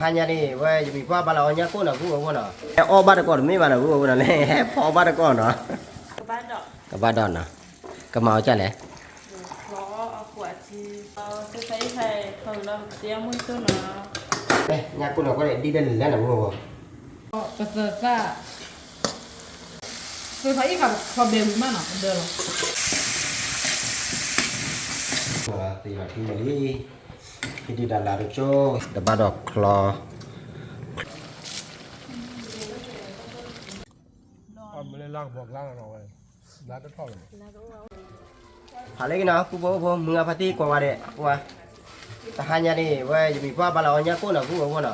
ဟါညါန့ၣ် ဝဲယမံၤပှၢ်ဘၣ်လီၤအီၣ်ညၣ်ကိၣ်နီၤ ပုၢ်ဝဲၢ်ဖိနီၤ, ဟဲအီၣ်ဘၣ်တကိးတမ့ၢ်ဘၣ်နီၤ ပုၢ်ဝဲၢ်ဖိနီၤ, လၢဟဲဖီအီၣ်ဘၣ်တကိးနီၤ, ကဘၣ်ဒီးနီၤ, ကမၤအီၣ်ကၢ်လဲၣ်, ညၣ်ကိၣ်နီၤ ကွၢ်ဒ်လဲၣ်လဲၣ်နီၤ ပုၢ်ဝဲၢ်ဖိ, ပသၢသၣ် သုဖးအံၣ်ခါ ဖီဘဲဝံၤမးနီၤ ဒၢလီၤ, သ့လီၤထံဝံၤလံ, ဖံဒံဒၣ်လၢတကၠိ, တဘၣ်ဒီးချီ, ဖးလ့က့နီၤ ပုၢ်ဖိဖိ မုၢ်အဖါတံၢ်ကွၢ်ဝဲဒဲး ကွၢ်, တဟါညါန့ၣ် ဝဲယမံၤပှၢ်ဘၣ်လီၤအီၣ်ညၣ်ကိၣ်နီၤ ပုၢ်ဖိဖိနီၤ,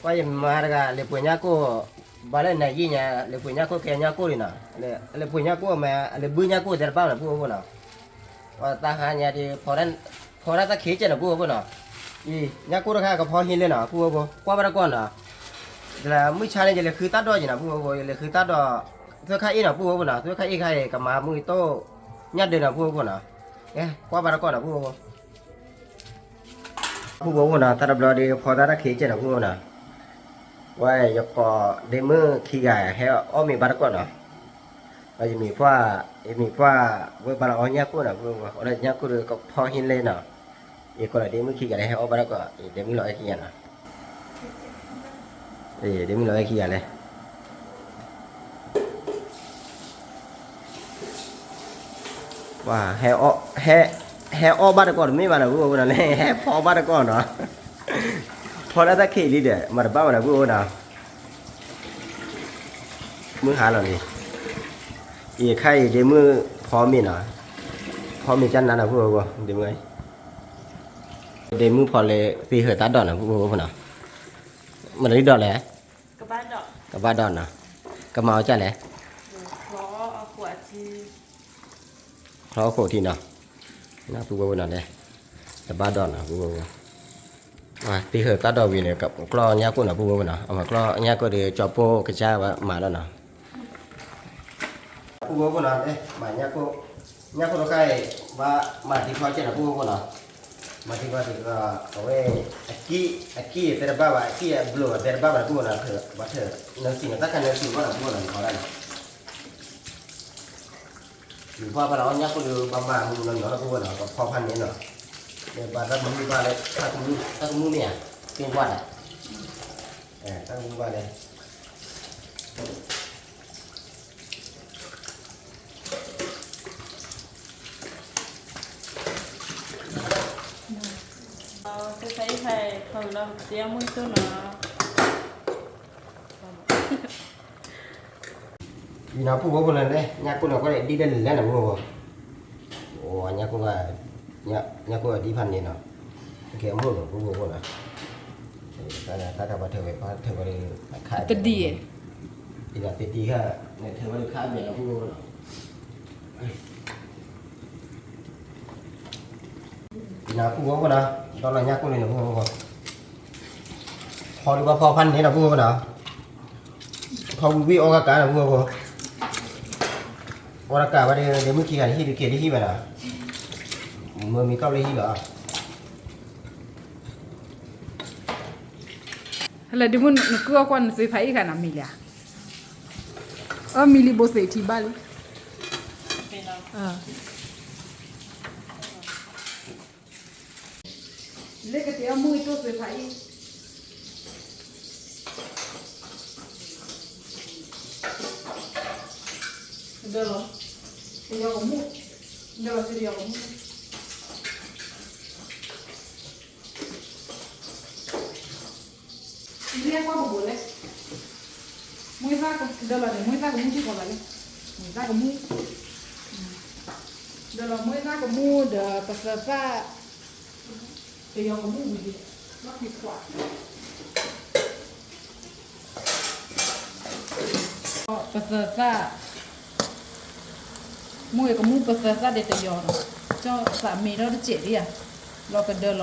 ကွၢ်ယမါတဂၤ လဲၤပှ့ၤညၣ်ကိၣ်, ဘၣ်လၢနၤယံာ်ညါ လဲၤပှ့ၤညၣ်ကိၣ်ကဲညၣ်ကိၣ်လံနီၤ, လဲၤပှ့ၤညၣ်ကိၣ်မး လဲၤဘုညၣ်ကိၣ်သ့ၣ်တဖၣ်နီၤ ပုၢ်ဖိဖိနီၤ, တဟါညါဒ် ဖီဒၣ်တၢ်ခံးကဲနီၤ ပုၢ်ဖိဖိနီၤ, အံၤ ညၣ်ကိၣ်တခါ ကဖီဟံးလၢနီၤ ပုၢ်ဖိဖိ ကွၢ်ဘၣ်တကိးနီၤ, ဒီးမုၢ်ဆါန့ၣ် ယလဲၤဃုတၢ်ဒီးက့ၤနီၤ ပုၢ်ဖိဖိ ယလဲၤဃုတၢ်ဒီး, သွဲၣ်ခါအ့ၣ်နီၤ ပုၢ်ဖိဖိနီၤ, သွဲၣ်ခါအ့ၣ်ခါအံၤ ကမၤမုၢ်တိၢ်, ညၣ်ဒၢးနီၤ ပုၢ်ဖိဖိနီၤ, ကဲ ကွၢ်ဘၣ်တကိးနီၤ ပုၢ်ဖိဖိ ပုၢ်ဖိဖိနီၤ တၢ်တဘျီဒ် ဖီတၢ်တၢ်ခံးကဲနီၤ ပုၢ်ဖိနီၤ, ဝဲယကိးဒ့မုၣ်ခံဂၤ ဟဲအီၣ်မ့ၤဘၣ်တကိးနီၤ, ယမံၤပှၢ်, ယမံၤပှၢ်, ဝဲဘၣ်လီၤအီၣ်ညၣ်ကိၣ်နီၤ ပုၢ်ဖိဖိ, အီၣ်လၢညၣ်ကိၣ်ဒီးကဖီဟံးလၢနီၤ, ယကိးလီၤဒ့မုၣ်ခံဂၤလၢဟဲအီၣ်ဘၣ်တကိး, ဒ့မုၣ်လီၤအဲၣ်ခံဂၤနီၤ, ဒ့မုၣ်လီၤအဲၣ်ခံဂၤလဲၣ် ပှၤ, ဟဲအီၣ်ဘၣ်တကိးတမ့ၢ်ဘၣ်နီၤ ပုၢ်ဖိဖိနီၤ, ဟဲဖီဘၣ်တကိးနီၤ, ဖီလၢတၢ်ခံးလံဒီး မၤတဘၣ်ဘၣ်နီၤ ပုၢ်ဖိဖိနီၤ, မုၢ်ဟါလီၤလံ, အံၤခါအံၤဒ့မုၣ်ဖီမ့ၤနီၤ, ဖီမ့ၤကၢ်နါနီၤ ပုၢ်ဖိဖိ, ဒ့မုၣ်, ဒ့မုၣ်ဖီလၢသ့ဟၢတၢ်ဒီးနီၤ ပုၢ်ဖိဖိနီၤ, မနုၤဒိးလဲၣ်, ကဘၣ်ဒီးနီၤ, ကမၤအီၣ်ကၢ်လဲၣ်, ချီအခိၣ်ထံးနီၤ, ပုၢ်ဖိဖိနီၤလဲၣ်, တဘၣ်ဒီးနီၤ ပုၢ်ဖိဖိ, သ့ဟၢတၢ်ဒီးဝံၤန့ၣ် ကျီၢ်ညၣ်ကိၣ်နီၤ ပုၢ်ဖိဖိနီၤ, အမၤကျီၢ်ညၣ်ကိၣ်ဒီး ကၠီပိၢ်ကစၢ်ဝဲမၤလီၤနီၤ ပုၢ်ဖိဖိနီၤ, မၤညၣ်ကိၣ်, ညၣ်ကိၣ်တခါအံၤ ဘၣ်မၤသံခီကဲနီၤ ပုၢ်ဖိဖိနီၤ, မၤသံခီသံးဒီး အဝဲ, အကံၢ်, အကံၢ်သ့ၣ်တဘၣ်ဘၣ် အကံၢ်အဘျိးသ့ၣ်တဘၣ်ဘၣ် ပုၢ်ဖိနီၤ, ဘၣ်ထၢၣ်, နၢၤစံၣ်နီၤ တၢ်ခါနၢၤစံၣ်ဘၣ်နီၤ ပုၢ်ဖိနီၤ နခီဒၣ်နီၤ မံၤပှၢ်ဘၣ်လီၤအီၣ်ညၣ်ကိၣ်ဒီး ဘၣ်မၤမုာ်နီၤနီၤ ပုၢ်ဖိနီၤ, ကဖီဖးန့ၣ်နီၤ, မ့ၢ်ဘၣ်တၢ်ကမူၣ်ဘၣ်လၢ, တၢ်ကမူၣ်မ့ၢ်ဧါ, သ့ၣ်ဝါဒီး, တၢ်ကမူၣ်ဘၣ်လၢ အံၤနီၤ ပုၢ်ဖိဖိန့ၣ် ညၣ်ကိၣ်န့ၣ် ကွၢ်ဒ်လဲၣ်လဲၣ်နီၤ ပုၢ်ဖိဖိ, အိၣ်ညၣ်ကိၣ်, ညၣ်ကိၣ်ဒ်ဖးန့ၣ်နီၤ, ကဲမုာ်နီၤ ပုၢ်ဖိဖိနီၤ, တၢ်ခါပှၤထၢၣ်ဝဲ ပှၤထၢၣ်ဝဲဒ်, တဒ်အံၤ, အံၤဒီးတဒ်ခါ, နထၢၣ်ဝဲဒ်ခါအမဲာ်လီၤ ပုၢ်ဖိဖိနီၤ အံၤနီၤ ပုၢ်ဖိဖိနီၤ, ဒီးလီၤညၣ်ကိၣ်လံနီၤ ပုၢ်ဖိဖိ, ဖီဒ်ဘၣ်ဖီဖးန့ၣ်နီၤ ပုၢ်ဖိဖိနီၤ, ဖီဝံၤဝံၤအီၣ်ကါကါနီၤ ပုၢ်ဖိဖိ, အီၣ်တကးဘၣ်ဒီး ဒ့မုၣ်ခံဂၤန့ၣ် ဟံၣ်ဒုးက့ၤဒ်ဟံၣ်ဘၣ်နီၤ, မၢမံၤကီၢ်လၢဟံၣ်လီၤ ဟဲလၢဒ့မုၣ် နကုၢ်အီၣ်ကွၢ်နသုဖးအံၣ်ခါနီၤ မံၤလံဧါ, အၢ မံၤလံ ဘိသ့ၣ်ထံဘၣ်လံ, လၢကတဲအီၣ်မုၢ်အံၤတိၢ်သုဖးအံၣ်, ဒၢလီၤ, တယီၤကမူၣ်, ဒၢလီၤသုတယီၤကမူၣ် လၢကွၢ်ကဘိးလဲၣ်, မူသၣ်ကဒၢလီၤန့ၣ် မူသၣ်ကမူၣ်ထံၣ်ကီးလီၤလဲၣ်, မူသၣ်ကမူၣ်, ဒၢလီၤမူသၣ်ကမူၣ်ဒီးပသၢသၣ်, တယီၤကမူၣ်ဝံၤလံ, ဘၣ်ဖံးခွး ပသၢသၣ်, မူကမူၣ်ပသၢသၣ်ဒီးတယီၤနီၤ, ကၠီသးမ့ၢ်ထီၣ်တစဲးလံဧါ, လီၤကဒၢလီၤ,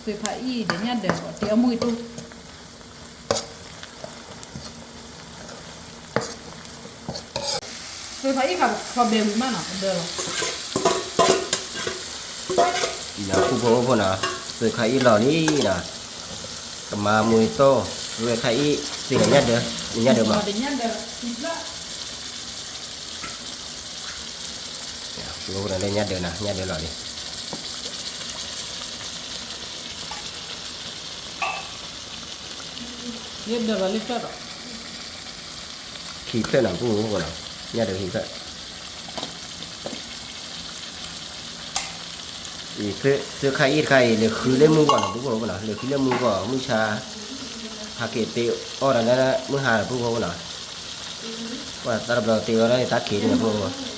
သုဖးအံၣ်ဒီးညၣ်ဒၢးဒီး တ့အီၣ်မုၢ်အံၤတိၢ် သုဖးအံၣ်ခါခီဘဲဝံၤမးနီၤ ဒၢလီၤ, အံၤနီၤ ပုၢ်ဖိဖိနီၤ, သုခါအံၣ်လီၤလံနီၤ, ကမၤမူၤတီၢ် ဝဲခါအံၤ သ့ၣ်လီၤညၣ်ဒၢး, ညၣ်ဒၢးမး, ညၣ်ဒၢးလီၤလံ, ခံဖျၢၣ်နီၤ ပူဖိနီၤ, ညၣ်ဒၢးခံဖျၢၣ် အံၤ သုခါအံၤတခါအံၤ လဲၤဃုလၢမုၢ်ဂီၢ်နီၤ ပူဖိနီၤ, လဲၤဃုလၢမုၢ်ဂီၢ် မုၢ်ဆါ ဟးက့ၤတ့အီၣ်ဒီးလၢမုၢ်ဟါနီၤ ပူဖိနီၤ, ပှၤတၢ်တဘျီတ့အီၣ်ဒီးတၢ်ခံးန့ၣ် ပူဖိ သ့ၣ်လီၤ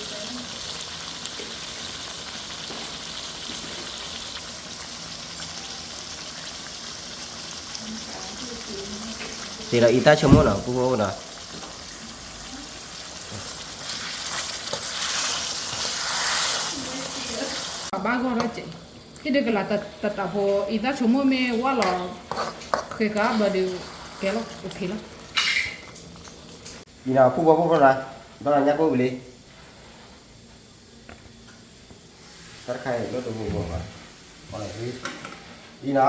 အံသၣ်ဆိကမိၣ်နီၤ ပူဖိနီၤ, ဘၣ်ဂီၢ်ထီၣ်ကဲး, ဟ့ၣ်ဒုးကလၤတတးဖိ အံသၣ်ဆိကမိၣ်မ့ၢ်ဝၣ်လီၤ, ဃ့ဃာ်ဘျီဒီး ကဲလီၤ အိၣ်ခ့လီၤ, အံၤနီၤ ပူဖိဖိနီၤ, ဘၣ်လီၤညၣ်ကိၣ်ဝံၤလံ တၢ်တခါအံၤ လၢတမူဘၣ်ဘၣ်, အံၤနီၤ, လၢသိလါ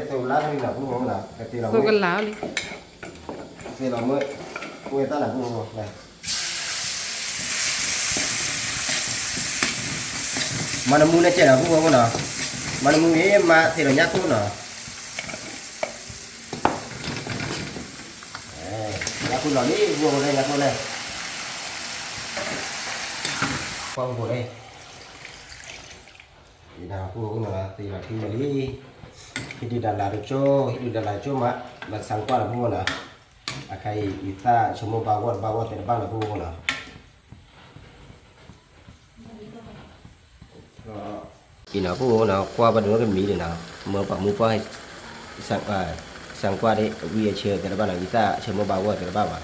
တမံၤနီၤ ပူဖိနီၤ ကသ့လီၤမုၢ်, သိကလၤလံ, သ့လီၤမုၢ်, ဝဲသၣ်နီၤ ပူဖိ, မၤနမူန့ၣ်ကဲနီၤ ပူဖိနီၤ, မၤနမူန့ၣ် မၤသ့လီၤညၣ်ကိၣ်နီၤ ညၣ်ကိၣ်လီၤလံ ပူဖိလဲၣ် ညၣ်ကိၣ်လဲၣ်, ပှၤပူဖိလဲၣ်, ယဒၣ်ပူဖိနီၤ သ့လီၤထံဝဲလံ, ဟံၣ်ဒုးဒၣ်လၢ်တကၠိ, ဟံၣ်ဒုးဒၣ်လၢ်တကၠိမး, ဘၣ်ဆၣ်ကွၢ်လီၤပူဖိနီၤ, အခါအံၤ အံသၣ်ဆိကမိၣ်ဘၣ်ဂီၢ်တဘၣ်ဂီၢ်သ့ၣ်တဘၣ်နီၤ ပူဖိနီၤ အံၤနီၤ ပူဖိနီၤ ကွၢ်ဘၣ်ဒိကမံၤဒံးနီၤ, မၢပှၤမူပှၢ် ဆၣ်ကွၢ်ဒ် ဝံအဆၢသ့ၣ်တဘၣ်နီၤ, အံသၣ်ဆိကမိၣ်ဘၣ်ဂီၢ်သ့ၣ်တဘၣ်ဘၣ်,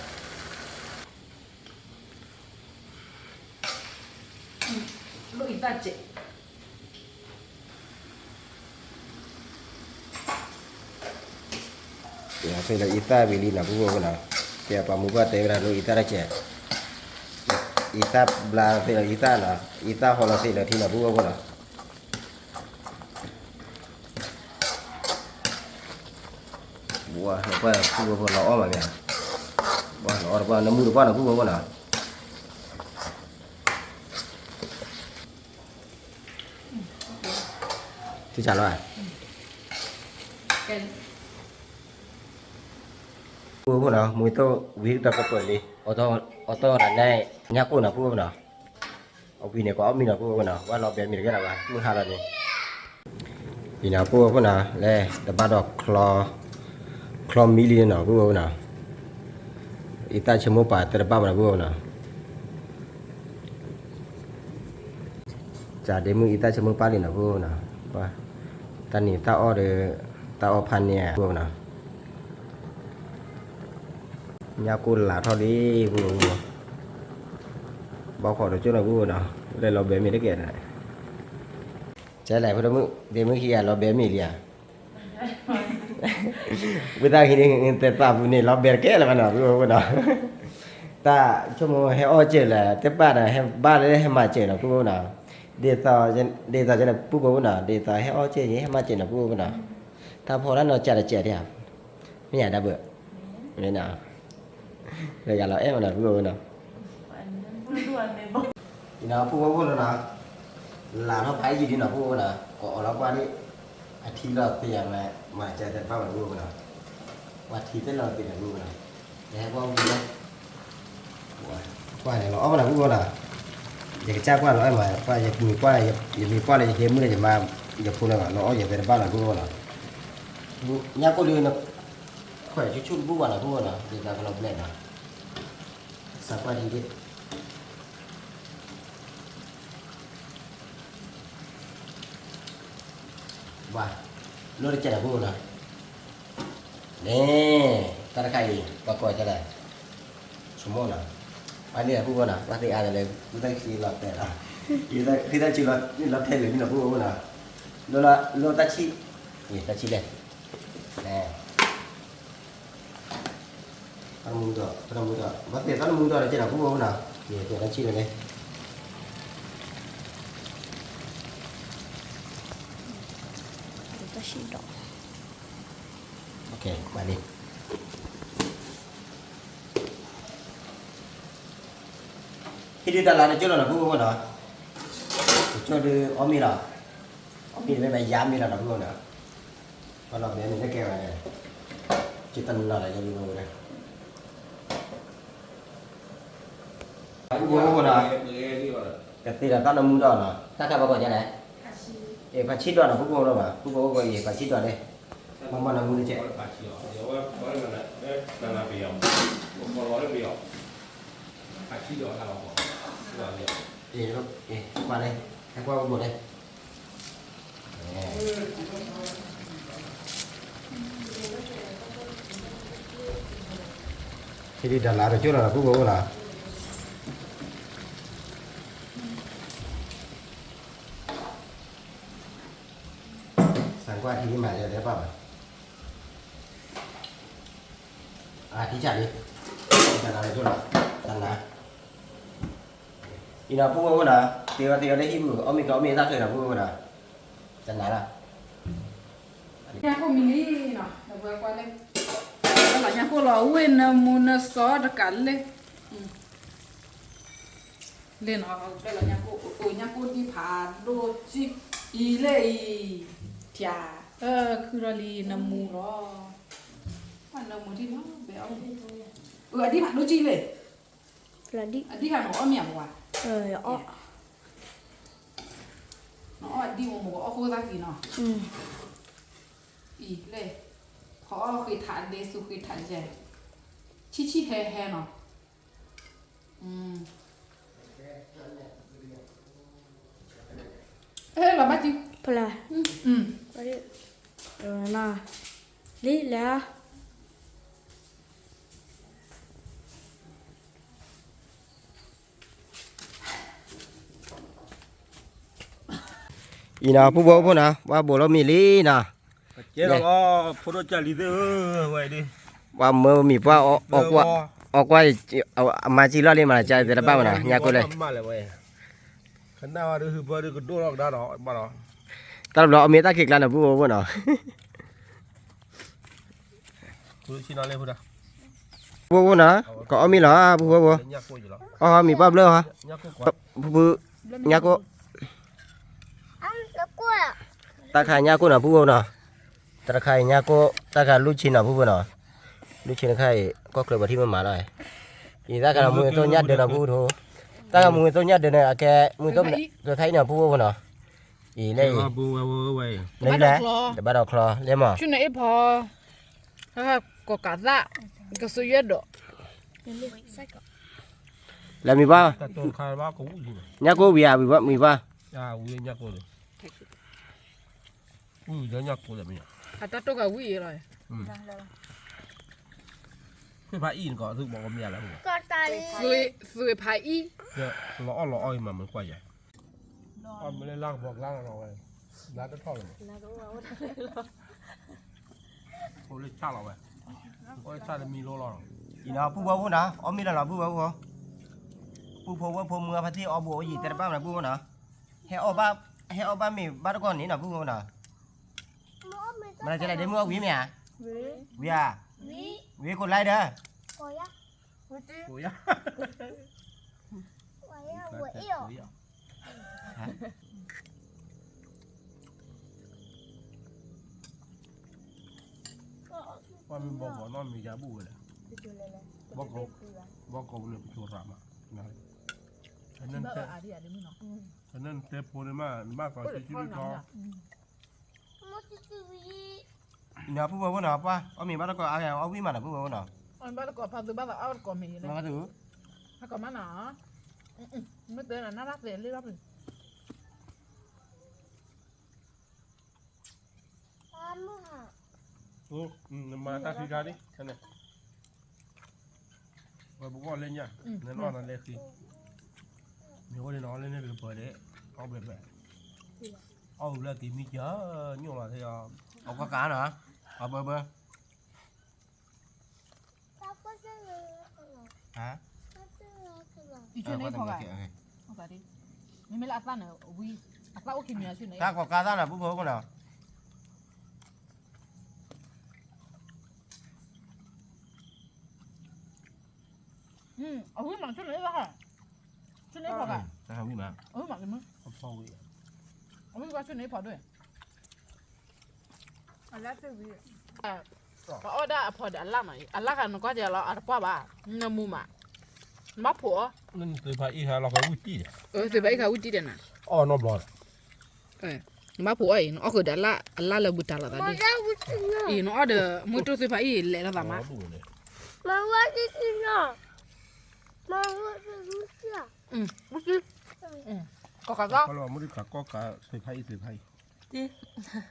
လၢအံသၣ်စဲး သ့ၣ်လီၤအံသၣ်ဝံၤလံနီၤ ပူဖိနီၤ, သ့ၣ်ပှၤမူပှၢ်တဲဝဲဒၣ်လၢအံသၣ်တစဲး, အံသၣ်ဘျါသ့ၣ်လီၤအံသၣ်နီၤ, အံသၣ်ဟီလီၤသ့ၣ်လီၤထံနီၤ ပူဖိနီၤ, ပှၤပှၢ်ပူဖိလီၤအီၣ်မးမ့ၢ်, ပှၤလီၤအီၣ်တပှၢ် နမူတပှၢ်နီၤ ပူဖိနီၤ ထံၣ်စၢ်လီၤ, ပူဖိနီၤ မူတဝံၤတကပၢၢ်လံ, အီၣ်တီၢ်ဒၣ်နဲ ညၣ်ကိၣ်နီၤ ပူဖိနီၤ, အဝံၤန့ၣ် ကအီၣ်မ့ၤနီၤ ပူဖိနီၤ, ဝဲလီၤဘဲမ့ၢ်တဂ့ၤလၢၤဘၣ် မုၢ်ဟါလီၤန့ၣ် အံၤနီၤ ပူဖိနီၤ လဲၤတဘၣ်ဒီး ချီမံလံနီၤ ပူဖိနီၤ, အံသၣ်ဆိကမိၣ်ပာ်သ့ၣ်တဘၣ်မးနီၤ ပူဖိနီၤ, စးဒ့မုၢ်အံသၣ်ဆိကမိၣ်ပာ်လံနီၤ ပူဖိနီၤ, တၢ်နံၤသၣ်အီၣ်ဒီး သၣ်အီၣ်ဖးန့ၣ် ပူဖိနီၤ ညၣ်ကိၣ်လးထီၣ်လံ ပူဖိ, ဘီခိၣ်တကၠိၢ်နီၤ ပူဖိနီၤ, လၢလီၤဘဲမ့ၢ်တက့ၢ်, ကဲလဲၣ် ဖိဒိၣ်မုၣ် ဒ့မုၣ်ခံဂၤလီၤဘဲမ့ၢ်လံဧါ, ဝံသးဟံးန့ၣ် သဲသးပူၤန့ၣ် လီၤဘဲတကဲလၢၤဘၣ်နီၤ ပူဖိနီၤ, တၢ်ဆိကမိၣ်ဟဲအီၣ်စၢၤလၢၤ တဘၣ်ဒီး ဟဲဘၣ်လၢဟဲမၤစၢၤနီၤ ပူဖိနီၤ, ဒ်သိး ဒ်သိးကဲန့ၣ် ပူဖိနီၤ ဒ်သိးဟဲအီၣ်စၢၤ ဟဲမၤစၢၤနီၤ ပူဖိနီၤ, တၢ်ဖီတၢ်နီၤ ကးတကဲးဒံးဧါ, မ့ၢ်ယၤဒၣ်ဘၣ်, မ့ၢ်နီၤ, လၢယၤလီၤအဲၣ်မးနီၤ ပူဖိနီၤ, အံၤနီၤ ပူဖိဖိလီၤနီၤ, လးထီၣ်ဖးယံာ်ဒံးနီၤ ပူဖိနီၤ, ကအီၣ်လီၤကွၢ်ဒံး, အထံလီၤသ့ၣ်ယၤမး မၤစၢၤသ့ၣ်တဖၣ်မး ပူဖိနီၤ, ပှၤထံသ့ၣ်လီၤသ့ၣ်နီၤ ပူဖိနီၤ, ယဟဲကွၢ်ဝံၤလၢ ကွၢ်န့ၣ်လီၤအီၣ်မးနီၤ ပူဖိနီၤ, ယကစၢ်ကွၢ်လီၤအဲၣ်မး ကွၢ်ယမံၤကွၢ်လၢ ယမံၤကွၢ်လၢယဒ့မုၣ်လၢယမါ ယဖိလၢဘၣ် လီၤအီၣ်ယၤသ့ၣ်တဖၣ်နီၤ ပူဖိနီၤ, ညၣ်ကိၣ်ဒုး ခွဲးဆူၣ်ဆူၣ်တဘူၣ်ဘၣ်နီၤ ပူဖိနီၤ ဒ်သိးကလီၤဘျဲးနီၤ, စးကွၢ်ထံဒံး ဘၣ် လိၣ်တကဲးနီၤ ပူဖိနီၤ, န့ၣ် တၢ်တခါအံၤ ပှၤကိးကလဲၣ် ဆိကမိၣ်နီၤ, ဘၣ်န့ၣ်ပူဖိနီၤ ဘၣ်သ့ၣ်အါတလၢ ဝံသးစူၤလီၤတဲာ်လီၤ, ဝံသးစူၤလီၤတဲာ်လၢၤလံနီၤ ပူဖိနီၤ, လိၣ်လၢ လိၣ်တၢ်ဆံၣ်, တၢ်ဆံၣ်လဲၣ်, န့ၣ် တၢ်မူဒီး တၢ်မူဒီး ဘၣ်သ့ၣ်တၢ်မူဒီး တကဲးနီၤ ပူဖိနီၤ, တၢ်ဆံၣ်လဲၣ်န့ၣ်, တၢ်ဆံၣ်ဒီး မၤလံ ဟံၣ်ဒုးတၢ်လၤတကၠိၢ်လီၤနီၤ ဖုဖိဖိနီၤ, တကၠိၢ်ဒုးအီၣ်မ့ၤလီၤ, အီၣ်မ့ၤတမ့ၢ်ဘၣ်ယါမ့ၤလီၤနီၤ ဖုဖိနီၤ, ပှၤလီၤဘဲမ့ၤလၢကဲဝဲန့ၣ်, ကတနီၤလၢယလူၤဝဲဒၣ်, ဖုဖိဖိနီၤ, ကသ့ဒီးသၣ်နမူဒီးနီၤ, တၢ်ခါဘၣ်ကီးညါလဲၣ်, ဖးဆံးဒီးနီၤ ဖုဖိဖိနီၤ, ဖုဖိဖိအံၤ ဖးဆံးဒီးန့ၣ်, မ့မ့ၢ်နမူတကဲး ဖးဆံးဒီး, ဖးဆံးဒီး, ကွၢ်န့ၣ်, ဟံၣ်ဒုးတၢ်လၤတကၠိၢ်လီၤနီၤ ဖုဖိဖိနီၤ, စၢ်ကွၢ်ထံမၤလၢတဘၣ်ဘၣ်, အထံဆၣ်လံ, တၢ်လၤတကၠိၢ်လီၤ, တၢ်လၤ အံၤနီၤ ဖုဖိဖိနီၤ, သ့ဝဲသ့ဝဲလၢဟံၣ်ပူၤ အီၣ်မ့ၤကီးအီၣ်မ့ၤသၣ်ထွဲနီၤ ဖုဖိဖိနီၤ, တၢ်လၤလီၤ, ညၣ်ကိၢ်မံၤလံနီၤ ဒီးပှၤကွၢ်လၢ, လီၤညၣ်ကိၢ်လီၤ ဝ့ၢ်နမူနစီတကးလၢ, လၢနီၤ လီၤညၣ်ကိၢ် အိၣ်ညၣ်ကိၢ်ဒံးဖးဒိၣ်ကံၢ်, အံၤလၢအံၤ, ဖျါ, ခုဒီးလံနမူလီၤ, နမူဒံးလီၤ ဘဲအီၣ်မ့ၤ, အဒံးဖးဒိၣ်ကံၢ်လဲၣ်, အဒံးဖးနအီၣ်မ့ၤအပှၤ, အီၣ်, နအီၣ်အဒံးမ့ၢ်မ့ၢ်ကအီၣ်ဃိသၣ်ကံၤနီၤ, အံၤလဲၣ်, ဖီအီၣ်ဃ့ထးဒဲးသူဃ့ထးယဲၢ်, ဆံၣ်ဆံၣ်ဟဲဟဲနီၤ လီၤဘၣ်စု, ဖျါ, လံလဲၣ်, အံၤနီၤ ဖုဖိဖိနီၤ ပှၤဘိးလီၤမ့ၤလံနီၤ, ဖိဒိၣ်ကၢ်လံသ့ၣ်ဧၢ, ဝဲဒၣ်, ပှၤမၢမံၤပှၢ်, အီၣ်ကွၢ်, အမၤစံလီၤလံမၤကသ့တဘၣ်မနီၤ ညၣ်ကိၢ်လဲၣ်, တၢ်တဘျီအီၣ်မ့ၤတၢ်ခံးကျါနီၤ ဖုဖိဖိနီၤ ဖုဖိဖိနီၤ, ကအီၣ်မ့ၤလီၤ ဖုဖိဖိ, အီၣ်မ့ၤပှၢ်ဘျၢဟီ, ဖုဖု, ညၣ်ကိၢ်, တၢ်ခါညၣ်ကိၢ်နီၤ ဖုဖိနီၤ, တၢ်တခါအံၤညၣ်ကိၢ် တၢ်ခါလူၢ်ဆ့နီၤ ဖုဖိနီၤ, လူၢ်ဆ့တခါအံၤ ကီၢ်ချၢပှၤထံၣ်မ့ၢ်မၤလီၤ, အံၤတၢ်ခါမူသိညၣ်ဒၢးနီၤ ဖုဖိ, တၢ်ခါမူသိညၣ်ဒၢးန့ၣ် အကဲမူသိတခါအံၤနီၤ ဖုဖိဖိနီၤ, အံၤလၢအံၤ, နလဲၣ်, တဘၣ်ဒီးချီလဲၣ်မး, ဆူနအ့ၣ်ဖီ, ကိးကးသၣ်, ကစူယဲၢ်ဒီး, လၢမံၤပှၢ်, ညၣ်ကိၢ်ဝံၤဧါ မံၤပှၢ်, အတၢ်တိၢ်ကးဝံၤအံၤလီၤ, ဖဲဖးအံၣ်နကီး သုဘီကမ့ၢ်လၢ, သုးဖးအံၣ်, လီၤအီၣ်လီၤအီၣ်အံၤမး မ့ၢ်ကွၢ်ယၤ, အီၣ်မ့ၢ်လၢလါကပီၤကျါလီၤဝဲ, လါတထီၣ်လီၤ, အိၣ်လၢဆၣ်လီၤဝဲ, အိၣ်လၢဆၣ်တမံၤလိလီၤ, အံၤနီၤ ဖုဖိဖိနီၤ အီၣ်မ့ၤလီၤနီၤ ဖုဖိဖိ, ပူဖိဝဲဖိမုၢ်အဖါတံၢ်အီၣ်ဘူးအီၣ်ယံာ်တဲတဘၣ်မနီၤ ဖုဖိနီၤ, ဟဲအီၣ်ဘၣ်, ဟဲအီၣ်ဘၣ်မ့ၤဘၣ်တကီၢ်န့ၣ်နီၤ ဖုဖိနီၤ, မနုၤကလဲၣ် ဒ့မုၣ်အီၣ်ဝံၤမ့ၢ်ဧါ, ဝံၤဧါ, ဝံၤကိးလါဒီး, ကိးယၤ, ပှၤမ့ၢ်ဘီကီးနီၢ်မ့ၢ်ယၤဘူၣ်ဝဲလဲၣ်, ဘီကီး, ဘီကီးပူၤန့ၣ် ပစိၤရၣ်မး, ကနၣ်တဲဖိန့ၣ်မး နဘၣ်သးစုစုလၢကီး, နဖုဖိဖိနီၤ ပှၤအီၣ်မ့ၤဘၣ်တကီၢ်အါဂၤ အီၣ်ဝံၣ်မးနီၤ ဖုဖိဖိနီၤ, ဘၣ်တကီၢ်ဖးသုဘၣ်သးအီၣ်တကီၢ်မ့ၢ်, ဘၣ်သး, ဖးကီၢ်မးနီၤ, မ့ၢ်တဲနၤနၢ်ဘၣ်သဲးလၢဘၣ်ပျုၤ နမၤတၢ်ခံခါလံ, ဝဲပဂီၢ်လၢညါ, နနီၢ်နလဲၤဃံ, မ့ၢ်အိၣ်လၢနအီၣ်လၢန့ၣ်တကပၤဒဲး, အီၣ်ဘဲဘဲ, အီၣ်ဝံၤလၢက့ၤမံကၢ, ညိၣ်လီၤသ့ၣ်, အီၣ်ကွၢ်ကါနီၤ, အီၣ်ဘဲဘဲ မ့မ့ၢ်လၢအသၣ်န့ၣ်ဝံၤ, အသၣ်အိၣ်ခံမံၤအဆူၣ်န့ၣ်, တၢ်ကီၢ်ကါသၣ်န့ၣ် ပူဖိဖိနီၤ, အဝံၣ်မး ဆူၣ်န့ၣ်လီၤ, ဆူၣ်န့ၣ်ဖီၣ်ဂၤ, အဝံၣ်မး, အဝံၣ်ဘၣ်ဆူၣ်န့ၣ်ဖီၣ်ဒိၣ်, အီၣ်ဒၣ်အဖီၣ်ဒီးအလၣ်မး, အလၣ်ဃးနကွၢ်ကဲလီၤ အတပှၢ်ဘၣ်, နမူမး, နဘၣ်ဖိးအီၤ, သုးဖးအံၣ်ခါလီၤဃီဝံၣ်တံၢ်ဒီး, သုးဖးအံၣ်ခါဝံၣ်တံၢ်ဒီးနၤ, အီၣ်နီတဘျီဒီး နဘၣ်ဖိးအီၤအံၤ နအီၣ်ဃုာ်ဒီးအလၣ်လၢဘူၣ်တၢ်လိာ်သးဒ်, အံၤနအီၣ်ဒီးမုၢ်တိၢ်သုးဖးအံၣ်လဲၤလိာ်သးမး, ကီၢ်ခါကီၢ်, မ့ၢ်တၢ်ကီၢ်ခါသုးဖးအံၣ်သုးဖးအံၣ်, မ့ၢ်တအီၣ်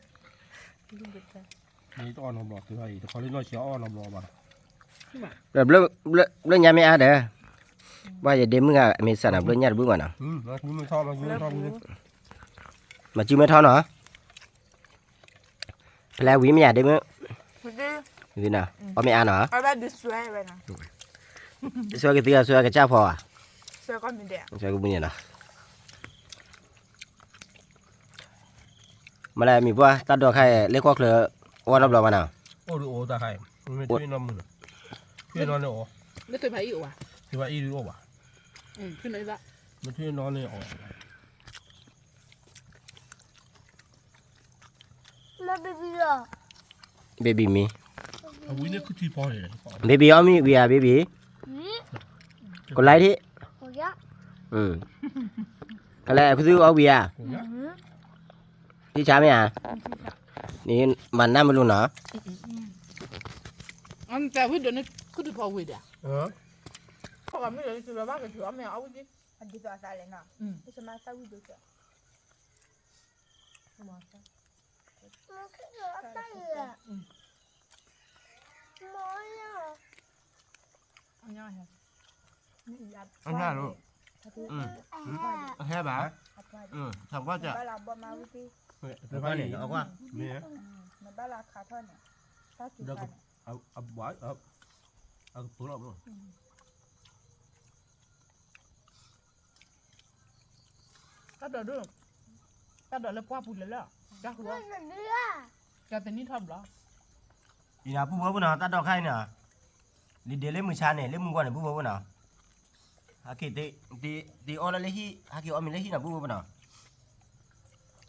နီတဘျီသုးဖးအံၣ် တခီလၢနီၢ်ဆံးအီၣ်နီတဘျီဘၣ်, ဘျၢညါမ့ၢ်အါဒီး, ဘၣ်ယဒ့မုၣ်ဂၤအမ့ၢ်စၢ်နီၤ ဘျၢညါတဘုၣ်ဘၣ်နီၤ, မၤစုမဲထီၣ်နီၤ ဖဲလဲၣ်ဝံၤမ့ၢ်ယၤဒ့မုၣ်, အီၣ်မ့ၢ်အါနီၤ, ဆွဲကသံၣ်အီၤ ဆွဲကစၢ်ဖီဧါ, ဆွဲကမုၢ်န့ၣ်နီၤ, မ့ၢ်လၢမံၤပှၢ်တၢ်ဒိးခါအံၤ လၢကီၢ်ချၢ အိၣ်နီတဘျီဘၣ်နီၤ, အိၣ်ဒုးအိၣ်တၢ်ခါအံၤ, မ့ၢ်ထွံၣ်နီၢ်မုၢ်နီၤ, ထွံၣ်နီၢ်န့ၣ်အိၣ်, မ့ၢ်ထွံၣ်နီၢ်န့ၣ်အိၣ်ဘၣ်, မ့ၢ်ထွံၣ်နီၢ်န့ၣ်အိၣ် baby မံၤ, baby အီၣ်မ့ၢ်ဝံၤဧါ baby, ကလဲၤထံၣ်, ကလဲၤခုသူအီၣ်ဝံၤဧါ, ထံဆါမ့ၢ်ဧါ, မၤနၢ်မ့ၢ်လိနီၤ, အဝံၤဒိးန့ၣ်ခုသူဖီဝံၤဒီး, မ့ၢ်လၢဘၣ်ကဆူအီၣ်မ့ၢ်အီၣ်ဝံၤ, အဒ်သိးအသးလဲၣ်နီၤ, မ့ၢ်သးဝံၤဒိးက အဟဲဘၣ်, ထးကွၢ်က, နဘၣ်လၢအဘီမါဝံၤသ့, နဘၣ်လၢ, နဘၣ်လၢအခါထီၣ်န့ၣ်, အကပၢလီၤဘၣ် တၢ်ဒိးဒိၣ်, တၢ်ဒိးလၢပှၢ်ပူၤလၢလၢ, တၢ်ဃုအီၤ, ကသနံၣ်ထီၣ်ဘျီ, အံၤနၤပူဖိပနီၤ တၢ်ဒိးခါအံၤနီၤ, လံာ်ဒ့လၢမုၢ်ဆါန့ၣ် လၢမုၢ်ဂီၢ်န့ၣ်ပူဖိပနီၤ, ဟဲက့ၤ, တ့အီၣ်လၢလၢဟံၣ် ဟဲက့ၤအီၣ်မ့ၤလၢဟံၣ်နီၤပူဖိပနီၤ,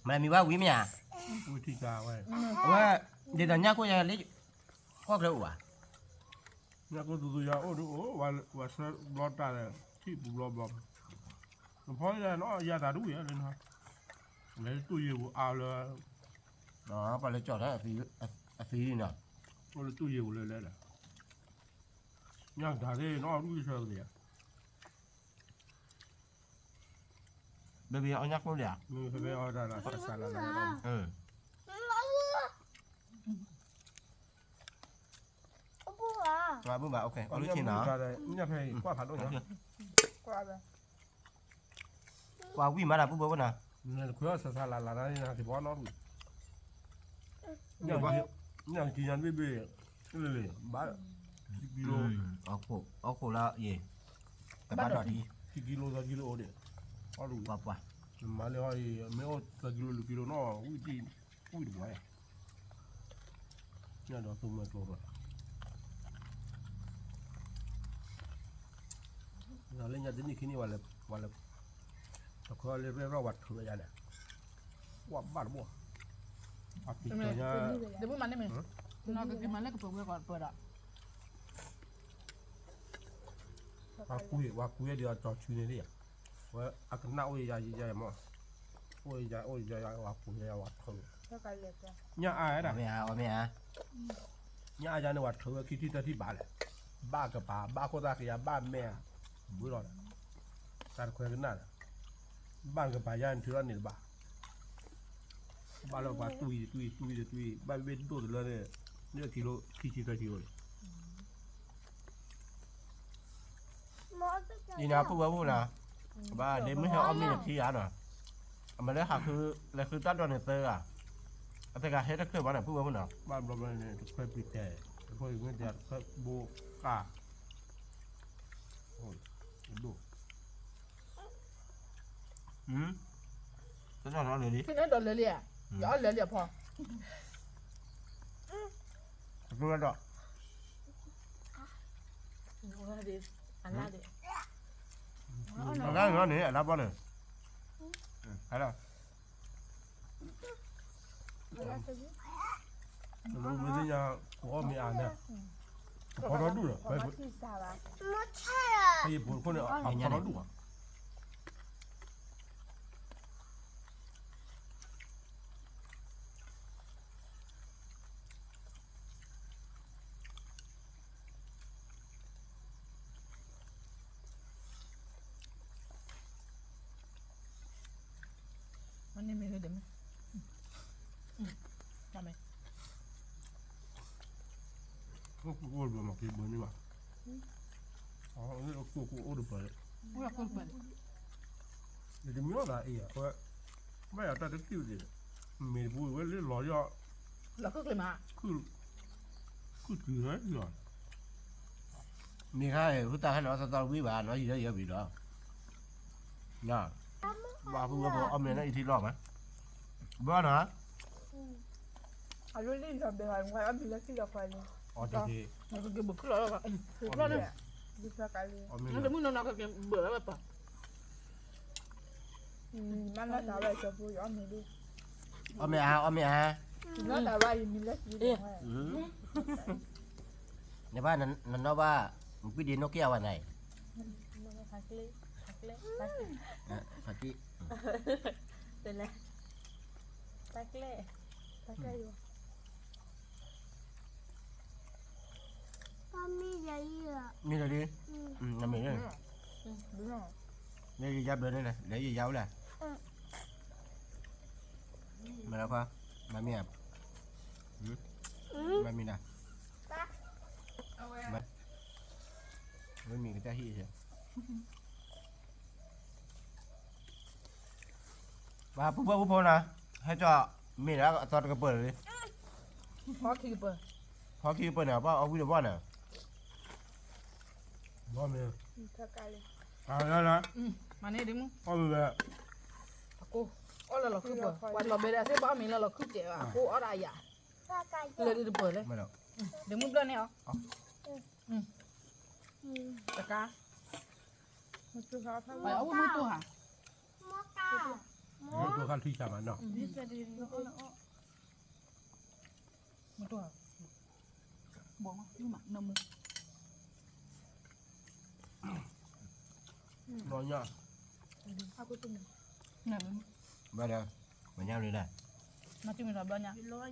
မၤမံၤဘၣ်ဝံၤမ့ၢ်ဧါ, ဝဲ, ဒ်သိးညၣ်ခိၣ်ယၤလၢ, ကီၢ်ချၢအိၣ်ဧါ ညၣ်ကိၢ်သူသူယၤအိၣ်ဒုးအိၣ်, ဝဲဆှၢဘျီတၢ်ဒီး ထံၣ်ပူၤဘျီဘျီ, နဖီယၤနီၢ်ယၤတၢ်ဒုးဝံၤလၢန, လဲၤတူၢ်ယံၤပူၤအါလၢ, ပှၤလဲၤကၠီၣ်ထီၣ်အသံနီၤ, အိၣ်လၢတူၢ်ယံၤပူၤလၢလဲၣ်ဒီး, ညၣ်ကဒါသ့ၣ်နီၢ်ဒုးဆၢကသ့ဧါ ဘဲဘံအီၣ်ညၣ်ကိၢ်ဒံးဧါ, ဘဲဘံအီၣ်တၢ်လီၤ, ပှၤဘုၣ်ဘၣ်, အီၣ်လၢဆ့နီၤ, ညၣ်ဖဲအံၤကွၢ်ဖးဒိၣ်ညါ, ပှၤဝံၣ်မးတၢ်ပူဖိပနီၤ, နခွဲးအီၣ်ဆးဆးလၤလၤတၢ်န့ၣ် နက့ၤဘီနီၣ်ရူၢ်, ညၣ်ကံညါတဘ့ၣ်ဘ့ၣ်, လၢလၢဘၣ်, အီၣ်ခိၣ်လၢအံၤ, တဘၣ်ဒိးဒံး, ခံကံလိသၢကံလိအိၣ်ဒံး, အီၣ်ရူၢ်, ပှၤပှၤ, နမၤလၢအီၤအံၤ မ့ၢ်အိၣ်သၢကံလိလွံၢ်ကံလိနီၣ်, ဝံၣ်တံၢ်, ဝံၣ်တပှၤဧါ ညၣ်ဒီးသူမွဲကျိၤရၢၣ်, လၢညါတနံၣ်ခံနံၣ်ဝဲလဲၣ်, ဝဲလဲၣ်, တခီလၢရဲၣ်ရီၣ်ဝဲထုးဝဲယါဒီး, ဝဲဘၣ်တဘိ, အပျံၤညါ, တဘိမးန့ၣ်မ့ၢ်, နီၢ်ကက့ၤမၤလၢကပၢၤဝဲကီးပၢၤဒီး ပှၤကွံာ်, ပှၤကွံာ်ဒ်အီၤကၠီၤဆူန့ၣ်လံ, ဝဲအကနၣ်အိၣ်ယၤယၤယၤမး, အိၣ်ယၤအိၣ်ယၤယၤဝဲပှၤကွံာ်ယၤယၤဝဲထုး, ညၣ်အါဝဲဒၣ်, ညၣ်အါယၤန့ၣ်ဝဲထုးဝဲခံထံၣ်သၢထံၣ်ဘၣ်လဲၣ်, ဘၣ်ကပၤ ဘၣ်ခိၣ်သၣ်ကယၤ ဘၣ်မဲာ်, ဘုလီၤ, တၢ်တခွဲကနၣ်ဒီး, ဘၣ်ကပၤယါန့ၣ်ထုးထီၣ်န့ၣ်တဘၣ် ဘၣ်လၢပှၤတွံၢ်တွံၢ်တွံၢ်တွံၢ်, ဘၣ်ဘ့ၣ်ဒိၣ်တလၢန့ၣ်, န့ၣ်ကံလိခံဆံသၢဆံအိၣ်န့ၣ်, အံၤနၤပူဝဲပူနီၤ, ဘၣ်ဒ့မုၢ်ဟဲအီၣ်မ့ၤန့ၣ်ခံဂၤနီၤ, အမၤလၢဟးဃု, လဲၤဃုတၢ်ဒိးန့ၣ်သၢဂၤ, အတဂၤဟဲတချုးဘၣ်နီၤ ပူဝဲပူနီၤ, ဘၣ်ဘျီဘျီန့ၣ် တခွဲပံၤတဲာ်, တခွဲပံၤတဲာ် တခွဲဘိကၢ်, ဒိၣ် တဒိးလၢလံ, ဒိးလၢလံဧါ, ယအီၣ်လၢလံအဖီ, ဒိးလၢဒီး, အဂၤန့ၣ် အလါဘီန့ၣ် အလါ မ့ၢ်သ့ၣ်ညါ ကအီၣ်မ့ၢ်အါန့ၣ် အဖီထီဒူၣ်လီၤ, ဖဲယဖိတခိၣ်န့ၣ် အဖီထီဒူၣ်ဘၣ်. မ့ၢ်န့ၣ်မ့ၢ်ဂ့ၤဒ်မ့ၢ် တၢ်မ့ၢ် အိၣ်ဘၢမၤက့ၤဘၢန့ၣ်ဘၣ်, အိၣ်အိၣ်တပၢၢ်, ယတမ့ၢ်အီၣ်သးအံၤ, အဝဲ ဘၣ်ယၤတၢ်တတုၢ်ဒံး, မ့ၢ်တပူၤဝဲလၢလီၤယီၢ်, လီၤခုၣ်ကျ့မး, ခုၣ်တုၤလီၤ, မ့ၢ်ခါ ဟူသၣ်ခါန့ၣ် အသီသီတဝံၣ်ဘၣ် နီၢ်ယံၤဒီးယံၤဘၣ်လီၤ, ဘၣ်ဖုဝဲဖိအီၣ်မ့ၤန့ၣ်အံၤထံလီၤမး, ဘၣ်နီၤ အလိၣ်လံလီၤဘဲလီၤ နကွၢ်အီၣ်မ့ၤလၢထံလီၤခွါလံ, အီၣ်တက့ၢ်, ကက့ၤဘုးခုၣ်လီၤလီၤ, ဘုးခုၣ်လီၤန့ၣ်, ဘုးခုၣ်လီၤ, မ့ၢ်နီၢ်တၢ်ဝဲကၠီဖိအီၣ်မ့ၤလံ, အီၣ်မ့ၤအါ အီၣ်မ့ၤအါ, မ့ၢ်နီၢ်တၢ်ဝဲအံၤမ့ၢ်လၢထံလီၤ, နဘၣ်နနီၢ်ဘၣ်, နကွံဒံးနီၢ်က့ၢ်အဝဲန့ၣ်, ဖးက့ၢ်, ဖးက့ၢ်, ဖးက့ၢ်, ဖးက့ၢ်, မ့ၢ်လီၤဒ်, နမ့ၢ်, လဲၤယယါဘျၢန့ၣ်လဲၣ်, လဲၤယယါအိၣ်လဲၣ်, မ့ၢ်လီၤခွါ, မၤမ့ၢ်ဧါ, မၤမ့ၢ်နၤ, ဝဲမ့ၢ်ကတၢ်ဟံၣ်, ပှၤပူဖိပူဖိနၤ, ဟဲကၠီ, မ့ၢ်ဒၣ်အသီတကပၢၢ်လံ, ဖီခံကပၢၢ်, ဖီခံကပၢၢ်န့ၣ် ပှၤအီၣ်ဝံၣ်တဘီန့ၣ်, ဘီမ့ၢ်, အၢ, မၤန့ၢ်ဒ်မူ, အီၣ်ဝံၣ်ဝဲ, အကိ, အီၣ်လၢလီၤခုၣ်ပၢၢ်, ပှၤလီၤဘဲဒၣ်သ့ၣ်ဘၣ်အီၣ်မ့ၤလၢလီၤခုၣ်တဲာ်ဘၣ်, အကိအီၣ်ဒၣ်အယၤ, လၢဒ်တပၢၢ်လဲၣ်, ဒ်မူဘျၢန့ၣ်အီၤ, တကါ, အဝဲမ့ၢ်တိၢ်ဧါ, မ့ၢ်တိၢ်ခါထံဆးမးနီၤ, မ့ၢ်တိၢ်ဧါ, ဘီမး, နမူ, ဘီညါ, ဘီဒီး, ဘီညါလံဒၣ်,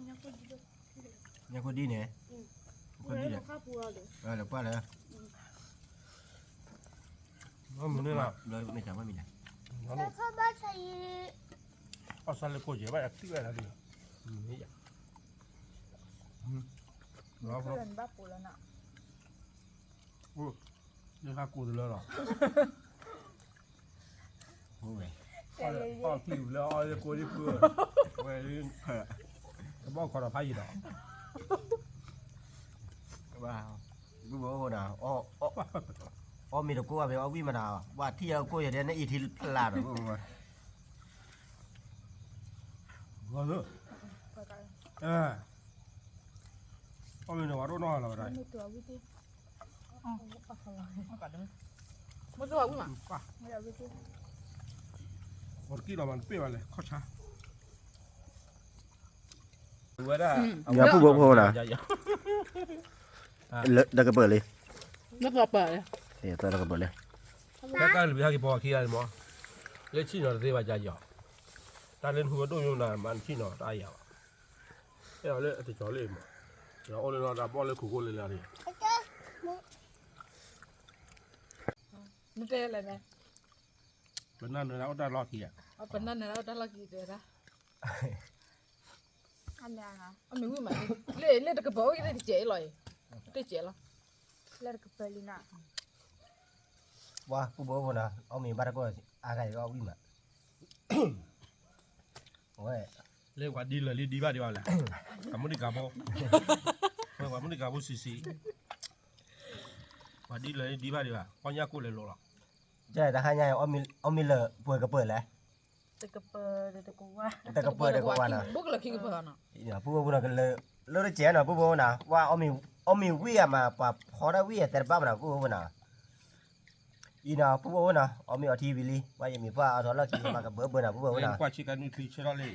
ညါခိၣ်ဒ်န့ၣ်, ခိၣ်ဒ်လဲၣ်, လဲၤကွၢ်လဲၣ်, မ့ၢ်န့ၣ်လီၤ, မ့ၢ်တၢ်မ့ၢ်မ့ၢ်လဲၣ်, အီၣ်ဆၣ်လၢကိၢ်ယဲၢ်ဘၣ်အထံၣ်ဝဲဒၣ်ဒ်, ဘၣ်ပူၤလီၤနီၤ, လၢဟါကိၢ်တလၢလီၤ, အီၣ်ချံဘျၢအီၣ်လၢကိၢ်ဒ်ဖု, ဝဲ, တဘီခီဒီးဖးယံာ်ဒီး, ဘၣ်, ဘုဘိအိၣ်နၤ, အီၣ်မ့ၤတကိးဘၣ်မ့ၢ်အီၣ်ဝံၣ်မနုၤ, ဘၣ်ထံၣ်အကိၢ်ယဲၢ်ဒ်န့ၣ်အံၤထံဖျါဒီး, ဂီၤလၢ, အီၣ်မ့ၤန့ၣ်ဝဲဒိၣ်နီၢ်လီၤဝဲဒၣ်, မ့ၢ်တိၢ်ဝံၣ်မး, ဝဲတကံၢ်လီၤမး တပ့ၢ်ဘၣ်လဲၣ် ခီၣ်ဆါ, ဝဲဒၣ်, ယၤပူၤဘိဖိနၤ, တကပၢၢ်လံ, တကပၢၢ်လံ, တကပၢၢ်လံ, တၢ်ကလုၢ်ဟဲက့ၤပီၤခံဂၤန့ၣ်မး, လၢဆံၣ်နီၤတသ့ဘၣ်ယၤယီၤ, တၢ်လၢနဟူဝဲဒိၣ်ယိၣ်နၤ မၤနဆံၣ်နီၤတၢ်ယၤဘၣ်, အဲၣ်အီၤလၢအတကီၤလံမး, ယအိၣ်လၢနီၢ်တၢ်ဘီၣ်လၢခိၣ်ကိၣ်လၢလၢန့ၣ်, နတဲလဲၣ်, ပနၢ်နၢၤဒၣ်အိၣ်တၢ်လီၢ်ခံဧါ, ပနၢ်နၢၤဒၣ်အိၣ်တၢ်လီၢ်ခံတဲဒၣ်, အမ့ၢ်ဝံၣ်မး, လၢတကပၢၢ်အိၣ်က့ၤတကဲးလီၤ, တကဲးလီၤ, လၢတကပၢၢ်လံနီၤ, ပှၤပူၤဘိဖိနီၤ အီၣ်မ့ၤဘၣ်တကိးအါဂၤအံၤအီၣ်ဝံၣ်မး, ဝဲ, လၢပှၤဒ်လၢာ်လံဒ်ဘၣ်ဒံးဘၣ်လဲၣ်, ကမူဒံးကးဖိ, ဝဲပှၤမူဒံးကးဖိဆံးဆံး, ပှၤဒ်လၢာ်လံဒ်ဘၣ်ဒံးဘၣ် ပှၤညၣ်ကိၣ်လဲၤလိာ်လီၤ, တဟါညါ အီၣ်မ့ၤလၢပှဲၤကပၢၢ်လဲၣ်, တကပၢၢ်တကဝါ, တကပၢၢ်တကဝါနီၤ, ပူၤဖိနီၤ လၢတကဲးနီၤ ပူၤဖိနီၤ ဝဲ အီၣ်မ့ၤဝံၣ်အမး ပှၤဖီဒၣ်ဝံၣ်အတဲတဘၣ်မနီၤ ပူၤဖိနီၤ, အံၤနီၤ ပူဖိဖိနီၤ အီၣ်မ့ၤအီထံဝံၤလံ ပှၤယမ့ၢ်ပှၢ်အီထီၣ်လီၢ်ခံ မၤကဘၢဘၢနီၤ ပူဖိဖိနီၤ ကွၢ်ဆ့ကနုၢ်ချံဆၢထီၣ်လံ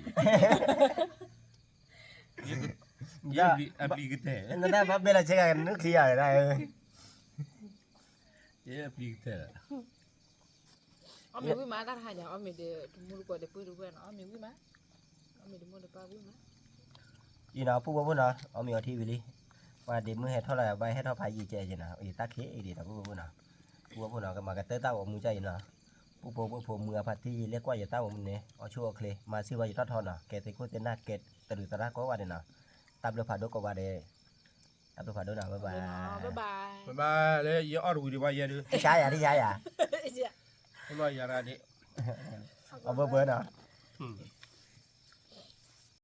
ယပျံၤကတဲာ် နတၢ်ဘၣ်ဘဲလီၤဆ့ကနုၢ်ချံယၤ ယပျံၤကတဲာ် အီၣ်မ့ၤဝံၣ်မး တၢ်တဟါညါ အီၣ်မ့ၤဒီး တမူတကိးဒီးပုၢ်တဝဲၢ်နီၤ အီၣ်မ့ၤဝံၣ်မး အီၣ်မ့ၤတမူတပၢ်ဝံၣ်မး အံၤနီၤ ပူဖိဖိနီၤ အီၣ်မ့ၤအီထံဝံၤလံ ပှၤဒ့မုၢ်ဟဲထီၣ်လီၤ ပှၤဟဲထီၣ်ဖးယံာ်ကဲကဲနီၤ ယတၢ်ခံးအံၤဒံးနီၤ ပူဖိဖိနီၤ ပူဖိဖိနီၤ ကမၤကတၢၢ်တၢ်ဂီၤမူကၢ်အံၤနီၤ ပူဖိဖိမုၢ်အဖါတံၢ် လဲၤကွၢ်ယတၢ်ဂီၤမူန့ၣ် အီၣ်ဆူၣ်အီၣ်ချ့ မၤစၢၤဘၣ်ယတီၢ်ထီနီၤ ကဲသ့ခိၣ်သ့ၣ်နၢ် ကဲတရူးသရၣ်ကိးဂၤဒဲးနီၤ တၢ်ဘျုးဖးဒိၣ်ကိးဂၤဒဲး တၢ်ဘျုးဖးဒိၣ်နီၤ bye bye လၢယအီၣ်တဝံၤဒံးဘၣ်ယဲဒုး တၢ်ယၤတၢ်ယၤ ယၤရၤဒံး အဘၢဘၢနီၤ